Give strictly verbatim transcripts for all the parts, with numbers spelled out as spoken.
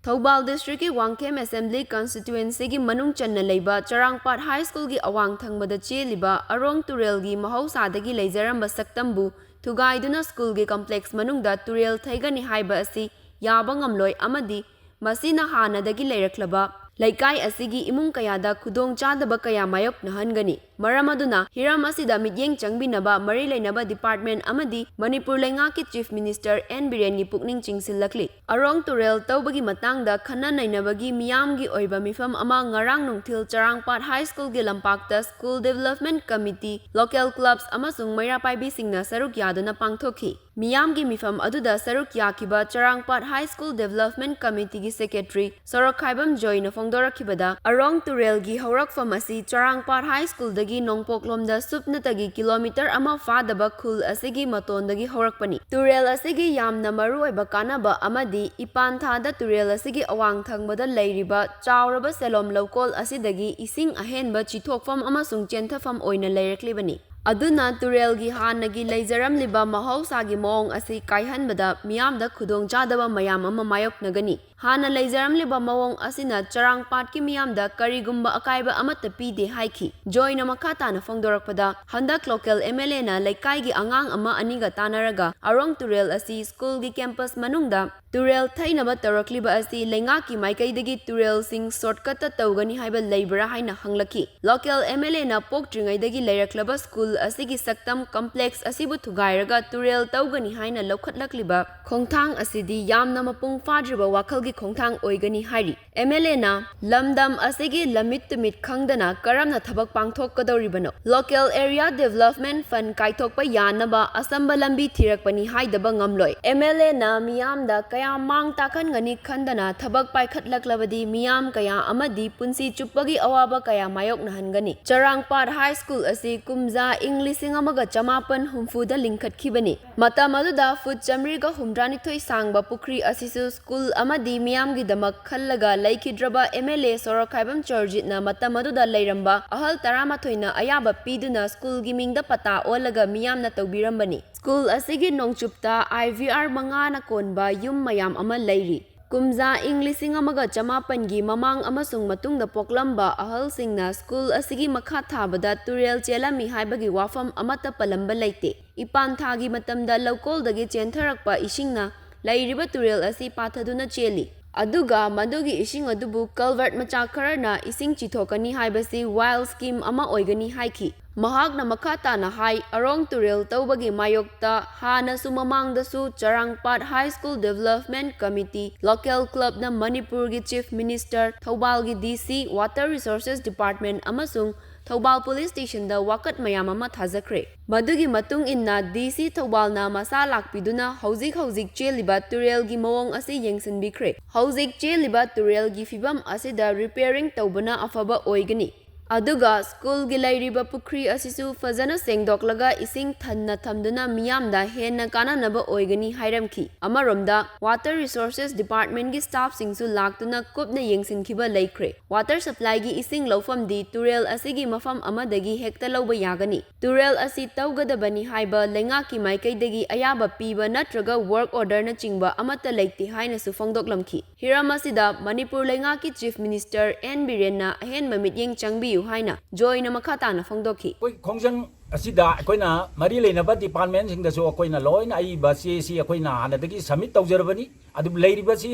Thoubal districtꯀꯤ Wangkhem Assembly Constituencyꯒꯤ ꯃꯅꯨꯡ ꯆꯟꯅ ꯂꯩꯕ ꯆꯔꯥꯡꯄꯥꯠ High Schoolꯒꯤ ꯑꯋꯥꯡ ꯊꯪꯕꯗ ꯆꯦꯜꯂꯤꯕ ꯑꯔꯣꯡ ꯇꯨꯔꯦꯜꯒꯤ ꯃꯍꯧꯁꯥꯗꯒꯤ ꯂꯩꯖꯔꯝꯕ ꯁꯛꯇꯝꯕꯨ ꯊꯨꯒꯥꯏꯗꯨꯅ schoolꯒꯤ complex ꯃꯅꯨꯡꯗ ꯇꯨꯔꯦꯜ ꯊꯩꯒꯅꯤ ꯍꯥꯏꯕ ꯑꯁꯤ ꯌꯥꯕ ꯉꯝꯂꯣꯏ ꯑꯃꯗꯤ ꯃꯁꯤꯅ ꯍꯥꯟꯅꯗꯒꯤ ꯂꯩꯔꯛꯂꯕ ꯂꯩꯀꯥꯏ ꯑꯁꯤꯒꯤ ꯏꯃꯨꯡ ꯀꯌꯥꯗ ꯈꯨꯗꯣꯡꯆꯥꯗꯕ ꯀꯌꯥ ꯃꯥꯌꯣꯛꯅꯍꯟꯒꯅꯤ꯫ ꯃꯔꯝ ꯑꯗꯨꯅ ꯍꯤꯔꯝ ꯑꯁꯤꯗ ꯃꯤꯠꯌꯦꯡ ꯆꯪꯕꯤꯅꯕ ꯃꯔꯤ ꯂꯩꯅꯕ department ꯑꯃꯗꯤ ꯃꯅꯤꯄꯨꯔ ꯂꯩꯉꯥꯛꯀꯤ Chief Minister ꯑꯦꯟ ꯕꯤꯔꯦꯟꯒꯤ ꯄꯨꯛꯅꯤꯡ ꯆꯤꯡꯁꯤꯜꯂꯛꯂꯤ꯫ ꯑꯔꯣꯡ ꯇꯨꯔꯦꯜ ꯇꯧꯕꯒꯤ ꯃꯇꯥꯡꯗ ꯈꯟꯅ ꯅꯩꯅꯕꯒꯤ ꯃꯤꯌꯥꯝꯒꯤ ꯑꯣꯏꯕ ꯃꯤꯐꯝ ꯑꯃ ꯉꯔꯥꯡ ꯅꯨꯡꯊꯤꯜ ꯆꯔꯥꯡꯄꯥꯠ High Schoolꯒꯤ ꯂꯝꯄꯥꯛꯇ School Development Committee, local clubs ꯑꯃꯁꯨꯡ ꯃꯩꯔꯥ ꯄꯥꯏꯕꯤꯁꯤꯡꯅ ꯁꯔꯨꯛ ꯌꯥꯗꯨꯅ ꯄꯥꯡꯊꯣꯛꯈꯤ꯫ ꯃꯤꯌꯥꯝꯒꯤ ꯃꯤꯐꯝ ꯑꯗꯨꯗ ꯁꯔꯨꯛ ꯌꯥꯈꯤꯕ ꯆꯔꯥꯡꯄꯥꯠ High School Development Committeeꯒꯤ Secretary ꯁꯣꯔꯣꯛꯈꯥꯏꯕꯝ ꯖꯣꯏꯅ ꯐꯣꯡꯗꯣꯔꯛꯈꯤꯕꯗ, ꯑꯔꯣꯡ ꯇꯨꯔꯦꯜꯒꯤ ꯍꯧꯔꯛꯐꯝ ꯑꯁꯤ ꯆꯔꯥꯡꯄꯥꯠ High Schoolꯗꯒꯤ ꯅꯣꯡꯄꯣꯛꯂꯣꯝꯗ ꯁꯨꯞꯅꯇꯒꯤ kilometre ꯑꯃ ꯐꯥꯗꯕ ꯈꯨꯜ ꯑꯁꯤꯒꯤ ꯃꯇꯣꯟꯗꯒꯤ ꯍꯧꯔꯛꯄꯅꯤ꯫ ꯇꯨꯔꯦꯜ ꯑꯁꯤꯒꯤ ꯌꯥꯝꯅ ꯃꯔꯨꯑꯣꯏꯕ ꯀꯥꯟꯅꯕ ꯑꯃꯗꯤ ꯏꯄꯥꯟ ꯊꯥꯗ ꯇꯨꯔꯦꯜ ꯑꯁꯤꯒꯤ ꯑꯋꯥꯡ ꯊꯪꯕꯗ ꯂꯩꯔꯤꯕ ꯆꯥꯎꯔꯕ ꯁꯦꯂꯣꯝ ꯂꯧꯀꯣꯜ ꯑꯁꯤꯗꯒꯤ ꯏꯁꯤꯡ ꯑꯍꯦꯟꯕ ꯆꯤꯊꯣꯛꯐꯝ ꯑꯃꯁꯨꯡ ꯆꯦꯟꯊꯐꯝ ꯑꯣꯏꯅ ꯂꯩꯔꯛꯂꯤꯕꯅꯤ꯫ ꯑꯗꯨꯅ ꯇꯨꯔꯦꯜꯒꯤ ꯍꯥꯟꯅꯒꯤ ꯂꯩꯖꯔꯝꯂꯤꯕ ꯃꯍꯧꯁꯥꯒꯤ ꯃꯑꯣꯡ ꯑꯁꯤ ꯀꯥꯏꯍꯟꯕꯗ ꯃꯤꯌꯥꯝꯗ ꯈꯨꯗꯣꯡꯆꯥꯗꯕ ꯃꯌꯥꯝ ꯑꯃ ꯃꯥꯌꯣꯛꯅꯒꯅꯤ꯫ ꯍꯥꯟꯅ ꯂꯩꯖꯔꯝꯂꯤꯕ ꯃꯑꯣꯡ ꯑꯁꯤꯅ ꯆꯔꯥꯡꯄꯥꯠꯀꯤ ꯃꯤꯌꯥꯝꯗ ꯀꯔꯤꯒꯨꯝꯕ ꯑꯀꯥꯏꯕ ꯑꯃꯠꯇ ꯄꯤꯗꯦ ꯍꯥꯏꯈꯤ꯫ ꯖꯣꯏꯅ ꯃꯈꯥ ꯇꯥꯅ ꯐꯣꯡꯗꯣꯔꯛꯄꯗ, ꯍꯟꯗꯛ local MLAꯅ ꯂꯩꯀꯥꯏꯒꯤ ꯑꯉꯥꯡ ꯑꯃ ꯑꯅꯤꯒ ꯇꯥꯟꯅꯔꯒ ꯑꯔꯣꯡ ꯇꯨꯔꯦꯜ ꯑꯁꯤ schoolꯒꯤ campus ꯃꯅꯨꯡꯗ ꯇꯨꯔꯦꯜ ꯊꯩꯅꯕ ꯇꯧꯔꯛꯂꯤꯕ ꯑꯁꯤ ꯂꯩꯉꯥꯛꯀꯤ ꯃꯥꯏꯀꯩꯗꯒꯤ ꯇꯨꯔꯦꯜꯁꯤꯡ shortcutꯇ ꯇꯧꯒꯅꯤ ꯍꯥꯏꯕ ꯂꯩꯕ꯭ꯔꯥ ꯍꯥꯏꯅ ꯍꯪꯂꯛꯈꯤ꯫ Local MLAꯅ ꯄꯣꯛꯇ꯭ꯔꯤꯉꯩꯗꯒꯤ ꯂꯩꯔꯛꯂꯕ school ꯑꯁꯤꯒꯤ ꯁꯛꯇꯝ complex ꯑꯁꯤꯕꯨ ꯊꯨꯒꯥꯏꯔꯒ ꯇꯨꯔꯦꯜ ꯇꯧꯒꯅꯤ ꯍꯥꯏꯅ ꯂꯧꯈꯠꯂꯛꯂꯤꯕ ꯈꯣꯡꯊꯥꯡ ꯑꯁꯤꯗꯤ ꯌꯥꯝꯅ ꯃꯄꯨꯡ ꯐꯥꯗ꯭ꯔꯤꯕ ꯋꯥꯈꯜꯒꯤ ꯈꯣꯡꯊꯥꯡ ꯑꯣꯏꯒꯅꯤ ꯍꯥꯏꯔꯤ꯫ MLAꯅ ꯂꯝꯗꯝ ꯑꯁꯤꯒꯤ ꯂꯝꯃꯤꯠ ꯇꯨꯃꯤꯠ ꯈꯪꯗꯅ ꯀꯔꯝꯅ ꯊꯕꯛ ꯄꯥꯡꯊꯣꯛꯀꯗꯧꯔꯤꯕꯅꯣ? Local Area Development Fund ꯀꯥꯏꯊꯣꯛꯄ ꯌꯥꯅꯕ ꯑꯆꯝꯕ ꯂꯝꯕꯤ ꯊꯤꯔꯛꯄꯅꯤ ꯍꯥꯏꯗꯕ ꯉꯝꯂꯣꯏ꯫ MLAꯅ ꯃꯤꯌꯥꯝꯗ ꯀꯌꯥ ꯃꯥꯡ ꯇꯥꯛꯍꯟꯒꯅꯤ ꯈꯟꯗꯅ ꯊꯕꯛ ꯄꯥꯏꯈꯠꯂꯛꯂꯕꯗꯤ ꯃꯤꯌꯥꯝ ꯀꯌꯥ ꯑꯃꯗꯤ ꯄꯨꯟꯁꯤ ꯆꯨꯞꯄꯒꯤ ꯑꯋꯥꯕ ꯀꯌꯥ ꯃꯥꯌꯣꯛꯅꯍꯟꯒꯅꯤ꯫ ꯆꯔꯥꯡꯄꯥꯠ High School ꯑꯁꯤ ꯀꯨꯝꯖꯥ ꯏꯪ ꯂꯤꯁꯤꯡ ꯑꯃꯒ ꯆꯃꯥꯄꯟ ꯍꯨꯝꯐꯨꯗ ꯂꯤꯡꯈꯠꯈꯤꯕꯅꯤ꯫ ꯃꯇꯝ ꯑꯗꯨꯗ foot ꯆꯥꯃꯔꯤꯒ ꯍꯨꯝꯗ꯭ꯔꯥꯅꯤꯊꯣꯏ ꯁꯥꯡꯕ ꯄꯨꯈ꯭ꯔꯤ ꯑꯁꯤꯁꯨ school ꯑꯃꯗꯤ ꯃꯤꯌꯥꯝꯒꯤꯗꯃꯛ ꯈꯜꯂꯒ ꯂꯩꯈꯤꯗ꯭ꯔꯕ MLA ꯁꯣꯔꯣꯛꯈꯥꯏꯕꯝ ꯆꯔꯟꯖꯤꯠꯅ ꯃꯇꯝ ꯑꯗꯨꯗ ꯂꯩꯔꯝꯕ ꯑꯍꯜ ꯇꯔꯥꯃꯥꯊꯣꯏꯅ ꯑꯌꯥꯕ ꯄꯤꯗꯨꯅ schoolꯒꯤ ꯃꯤꯡꯗ ꯄꯇꯥ ꯑꯣꯜꯂꯒ ꯃꯤꯌꯥꯝꯅ ꯇꯧꯕꯤꯔꯝꯕꯅꯤ꯫ School ꯑꯁꯤꯒꯤ ꯅꯣꯡꯆꯨꯞꯇ IVR ꯃꯉꯥꯅ ꯀꯣꯟꯕ ꯌꯨꯝ ꯃꯌꯥꯝ ꯑꯃ ꯂꯩꯔꯤ꯫ ꯀꯨꯝꯖꯥ ꯏꯪ ꯂꯤꯁꯤꯡ ꯑꯃꯒ ꯆꯃꯥꯄꯟꯒꯤ ꯃꯃꯥꯡ ꯑꯃꯁꯨꯡ ꯃꯇꯨꯡꯗ ꯄꯣꯛꯂꯝꯕ ꯑꯍꯜꯁꯤꯡꯅ ꯁ꯭ꯀꯨꯜ ꯑꯁꯤꯒꯤ ꯃꯈꯥ ꯊꯥꯕꯗ ꯇꯨꯔꯦꯜ ꯆꯦꯜꯂꯝꯃꯤ ꯍꯥꯏꯕꯒꯤ ꯋꯥꯐꯝ ꯑꯃꯠꯇ ꯄꯜꯂꯝꯕ ꯂꯩꯇꯦ꯫ ꯏꯄꯥꯟ ꯊꯥꯒꯤ ꯃꯇꯝꯗ ꯂꯧꯀꯣꯜꯗꯒꯤ ꯆꯦꯟꯊꯔꯛꯄ ꯏꯁꯤꯡꯅ ꯂꯩꯔꯤꯕ ꯇꯨꯔꯦꯜ ꯑꯁꯤ ꯄꯥꯊꯗꯨꯅ ꯆꯦꯜꯂꯤ꯫ ꯑꯗꯨꯒ ꯃꯗꯨꯒꯤ ꯏꯁꯤꯡ ꯑꯗꯨꯕꯨ culvert ꯃꯆꯥ ꯈꯔꯅ ꯏꯁꯤꯡ ꯆꯤꯊꯣꯛꯀꯅꯤ ꯍꯥꯏꯕꯁꯤ wild scheme ꯑꯃ ꯑꯣꯏꯒꯅꯤ ꯍꯥꯏꯈꯤ꯫ ꯃꯍꯥꯛꯅ ꯃꯈꯥ ꯇꯥꯅ ꯍꯥꯏ, ꯑꯔꯣꯡ ꯇꯨꯔꯦꯜ ꯇꯧꯕꯒꯤ ꯃꯥꯌꯣꯛꯇ ꯍꯥꯟꯅꯁꯨ ꯃꯃꯥꯡꯗꯁꯨ ꯆꯔꯥꯡꯄꯥꯠ High School Development Committee, local clubꯅ ꯃꯅꯤꯄꯨꯔꯒꯤ Chief Minister, ꯊꯧꯕꯥꯜꯒꯤ D C, Water Resources Department ꯑꯃꯁꯨꯡ ꯊꯧꯕꯥꯜ Police Stationꯗ ꯋꯥꯀꯠ ꯃꯌꯥꯝ ꯑꯃ ꯊꯥꯖꯈ꯭ꯔꯦ꯫ ꯃꯗꯨꯒꯤ ꯃꯇꯨꯡ ꯏꯟꯅ D C ꯊꯧꯕꯥꯜꯅ ꯃꯁꯥ ꯂꯥꯛꯄꯤꯗꯨꯅ ꯍꯧꯖꯤꯛ ꯍꯧꯖꯤꯛ ꯆꯦꯜꯂꯤꯕ ꯇꯨꯔꯦꯜꯒꯤ ꯃꯑꯣꯡ ꯑꯁꯤ ꯌꯦꯡꯁꯤꯟꯕꯤꯈ꯭ꯔꯦ꯫ ꯍꯧꯖꯤꯛ ꯆꯦꯜꯂꯤꯕ ꯇꯨꯔꯦꯜꯒꯤ ꯐꯤꯕꯝ ꯑꯁꯤꯗ repairing ꯇꯧꯕꯅ ꯑꯐꯕ ꯑꯣꯏꯒꯅꯤ꯫ ꯑꯗꯨꯒ ꯁ꯭ꯀꯨꯜꯒꯤ ꯂꯩꯔꯤꯕ ꯄꯨꯈ꯭ꯔꯤ ꯑꯁꯤꯁꯨ ꯐꯖꯅ ꯁꯦꯡꯗꯣꯛꯂꯒ ꯏꯁꯤꯡ ꯊꯟꯅ ꯊꯝꯗꯨꯅ ꯃꯤꯌꯥꯝꯗ ꯍꯦꯟꯅ ꯀꯥꯟꯅꯅꯕ ꯑꯣꯏꯒꯅꯤ ꯍꯥꯏꯔꯝꯈꯤ꯫ ꯑꯃꯔꯣꯝꯗ, Water Resources Departmentꯀꯤ staffꯁꯤꯡꯁꯨ ꯂꯥꯛꯇꯨꯅ ꯀꯨꯞꯅ ꯌꯦꯡꯁꯤꯟꯈꯤꯕ ꯂꯩꯈ꯭ꯔꯦ꯫ Water supplyꯒꯤ ꯏꯁꯤꯡ ꯂꯧꯐꯝꯗꯤ ꯇꯨꯔꯦꯜ ꯑꯁꯤꯒꯤ ꯃꯐꯝ ꯑꯃꯗꯒꯤ ꯍꯦꯛꯇ ꯂꯧꯕ ꯌꯥꯒꯅꯤ꯫ ꯇꯨꯔꯦꯜ ꯑꯁꯤ ꯇꯧꯒꯗꯕꯅꯤ ꯍꯥꯏꯕ ꯂꯩꯉꯥꯛꯀꯤ ꯃꯥꯏꯀꯩꯗꯒꯤ ꯑꯌꯥꯕ ꯄꯤꯕ ꯅꯠꯇ꯭ꯔꯒ work orderꯅꯆꯤꯡꯕ ꯑꯃꯠꯇ ꯂꯩꯇꯦ ꯍꯥꯏꯅꯁꯨ ꯐꯣꯡꯗꯣꯛꯂꯝꯈꯤ꯫ ꯍꯤꯔꯝ ꯑꯁꯤꯗ ꯃꯅꯤꯄꯨꯔ ꯂꯩꯉꯥꯛꯀꯤ Chief Minister N ꯕꯤꯔꯦꯟꯅ ꯑꯍꯦꯟꯕ ꯃꯤꯠꯌꯦꯡ ꯆꯪꯕꯤꯌꯨ ꯍꯥꯏꯅ ꯖꯣꯏꯅ ꯃꯈꯥ ꯇꯥꯅ ꯐꯣꯡꯗꯣꯛꯈꯤ꯫ ꯑꯩꯈꯣꯏ ꯈꯣꯡꯖꯪ ꯑꯁꯤꯗ ꯑꯩꯈꯣꯏꯅ ꯃꯔꯤ ꯂꯩꯅꯕ departmentꯁꯤꯡꯗꯁꯨ ꯑꯩꯈꯣꯏꯅ ꯂꯣꯏꯅ ꯑꯏꯕ ꯆꯦ ꯑꯁꯤ ꯑꯩꯈꯣꯏꯅ ꯍꯥꯟꯅꯗꯒꯤ submit ꯇꯧꯖꯔꯕꯅꯤ꯫ ꯑꯗꯨꯕꯨ ꯂꯩꯔꯤꯕꯁꯤ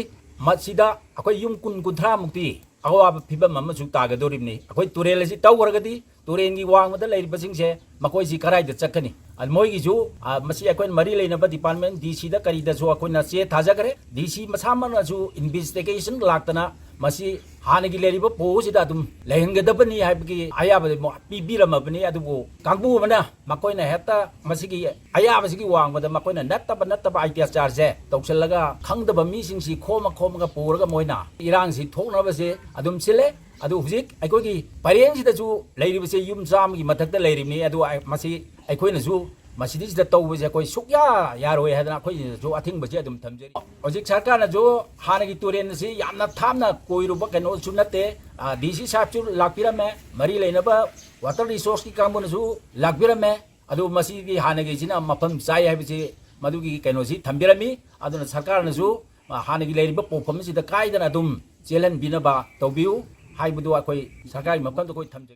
ꯃꯁꯤꯗ ꯑꯩꯈꯣꯏ ꯌꯨꯝ ꯀꯨꯟ ꯀꯨꯟꯊ꯭ꯔꯥ ꯃꯨꯛꯇꯤ ꯑꯋꯥꯕ ꯐꯤꯕꯝ ꯑꯃꯁꯨ ꯇꯥꯒꯗꯧꯔꯤꯕꯅꯤ꯫ ꯑꯩꯈꯣꯏ ꯇꯨꯔꯦꯜ ꯑꯁꯤ ꯇꯧꯈ꯭ꯔꯒꯗꯤ ꯇꯨꯔꯦꯜꯒꯤ ꯋꯥꯡꯃꯗ ꯂꯩꯔꯤꯕꯁꯤꯡꯁꯦ ꯃꯈꯣꯏꯁꯤ ꯀꯗꯥꯏꯗ ꯆꯠꯀꯅꯤ? ꯑꯗꯨ ꯃꯣꯏꯒꯤꯁꯨ, ꯑ, ꯃꯁꯤ ꯑꯩꯈꯣꯏꯅ ꯃꯔꯤ ꯂꯩꯅꯕ department D Cꯗ ꯀꯔꯤꯗꯁꯨ ꯑꯩꯈꯣꯏꯅ ꯆꯦ ꯊꯥꯖꯈ꯭ꯔꯦ꯫ D C ꯃꯁꯥꯃꯛꯅꯁꯨ investigation ꯂꯥꯛꯇꯅ ꯃꯁꯤ ꯍꯥꯟꯅꯒꯤ ꯂꯩꯔꯤꯕ ꯄꯣꯁꯤꯗ ꯑꯗꯨꯝ ꯂꯩꯍꯟꯒꯗꯕꯅꯤ ꯍꯥꯏꯕꯒꯤ ꯑꯌꯥꯕꯗꯤ ꯃꯣ-, ꯄꯤꯕꯤꯔꯝꯃꯕꯅꯤ꯫ ꯑꯗꯨꯕꯨ ꯀꯥꯡꯕꯨ ꯑꯃꯅ ꯃꯈꯣꯏꯅ ꯍꯦꯛꯇ ꯃꯁꯤꯒꯤ ꯑꯌꯥꯕꯁꯤꯒꯤ ꯋꯥꯡꯃꯗ ꯃꯈꯣꯏꯅ ꯅꯠꯇꯕ ꯅꯠꯇꯕ ꯑꯇ꯭ꯌꯥꯆꯥꯔꯁꯦ ꯇꯧꯁꯤꯜꯂꯒ ꯈꯪꯗꯕ ꯃꯤꯁꯤꯡꯁꯤ ꯈꯣꯝꯃ ꯈꯣꯝꯃꯒ ꯄꯨꯔꯒ ꯃꯣꯏꯅ ꯏꯔꯥꯡꯁꯤ ꯊꯣꯛꯅꯕꯁꯦ ꯑꯗꯨꯝ ꯁꯤꯜꯂꯦ꯫ ꯑꯗꯨ ꯍꯧꯖꯤꯛ ꯑꯩꯈꯣꯏꯒꯤ ꯄꯔꯦꯡꯁꯤꯗꯁꯨ ꯂꯩꯔꯤꯕꯁꯦ ꯌꯨꯝ ꯆꯥꯝꯃꯒꯤ ꯃꯊꯛꯇ ꯂꯩꯔꯤꯕꯅꯤ꯫ ꯑꯗꯨ ꯑꯩ, ꯃꯁꯤ ꯑꯩꯈꯣꯏꯅꯁꯨ ꯃꯁꯤꯗꯩꯁꯤꯗ ꯇꯧꯕꯁꯦ ꯑꯩꯈꯣꯏ ꯁꯨꯛꯌꯥ ꯌꯥꯔꯣꯏ ꯍꯥꯏꯗꯅ ꯑꯩꯈꯣꯏꯅꯁꯨ ꯑꯊꯤꯡꯕꯁꯦ ꯑꯗꯨꯝ ꯊꯝꯖꯔꯤ꯫ ꯍꯧꯖꯤꯛ ꯁꯔꯀꯥꯔꯅꯁꯨ ꯍꯥꯟꯅꯒꯤ ꯇꯨꯔꯦꯜ ꯑꯁꯤ ꯌꯥꯝꯅ ꯊꯥꯞꯅ ꯀꯣꯏꯔꯨꯕ ꯀꯩꯅꯣꯁꯨ ꯅꯠꯇꯦ꯫ ꯑ, D C ꯁꯥꯍꯦꯕꯁꯨ ꯂꯥꯛꯄꯤꯔꯝꯃꯦ, ꯃꯔꯤ ꯂꯩꯅꯕ Water Resourceꯀꯤ ꯀꯥꯡꯕꯨꯅꯁꯨ ꯂꯥꯛꯄꯤꯔꯝꯃꯦ꯫ ꯑꯗꯨ ꯃꯁꯤꯒꯤ ꯍꯥꯟꯅꯒꯤꯁꯤꯅ ꯃꯐꯝ ꯆꯥꯏ ꯍꯥꯏꯕꯁꯤ ꯃꯗꯨꯒꯤ ꯀꯩꯅꯣꯁꯤ ꯊꯝꯕꯤꯔꯝꯃꯤ꯫ ꯑꯗꯨꯅ ꯁꯔꯀꯥꯔꯅꯁꯨ ꯑ, ꯍꯥꯟꯅꯒꯤ ꯂꯩꯔꯤꯕ ꯄꯣꯠꯐꯝ ꯑꯁꯤꯗ ꯀꯥꯏꯗꯅ ꯑꯗꯨꯝ ꯆꯦꯜꯍꯟꯕꯤꯅꯕ ꯇꯧꯕꯤꯌꯨ ꯍꯥꯏꯕꯗꯨ ꯑꯩꯈꯣꯏ ꯁꯔꯀꯥꯔꯒꯤ ꯃꯐꯝꯗ ꯑꯩꯈꯣꯏ ꯊꯝꯖꯒꯦ꯫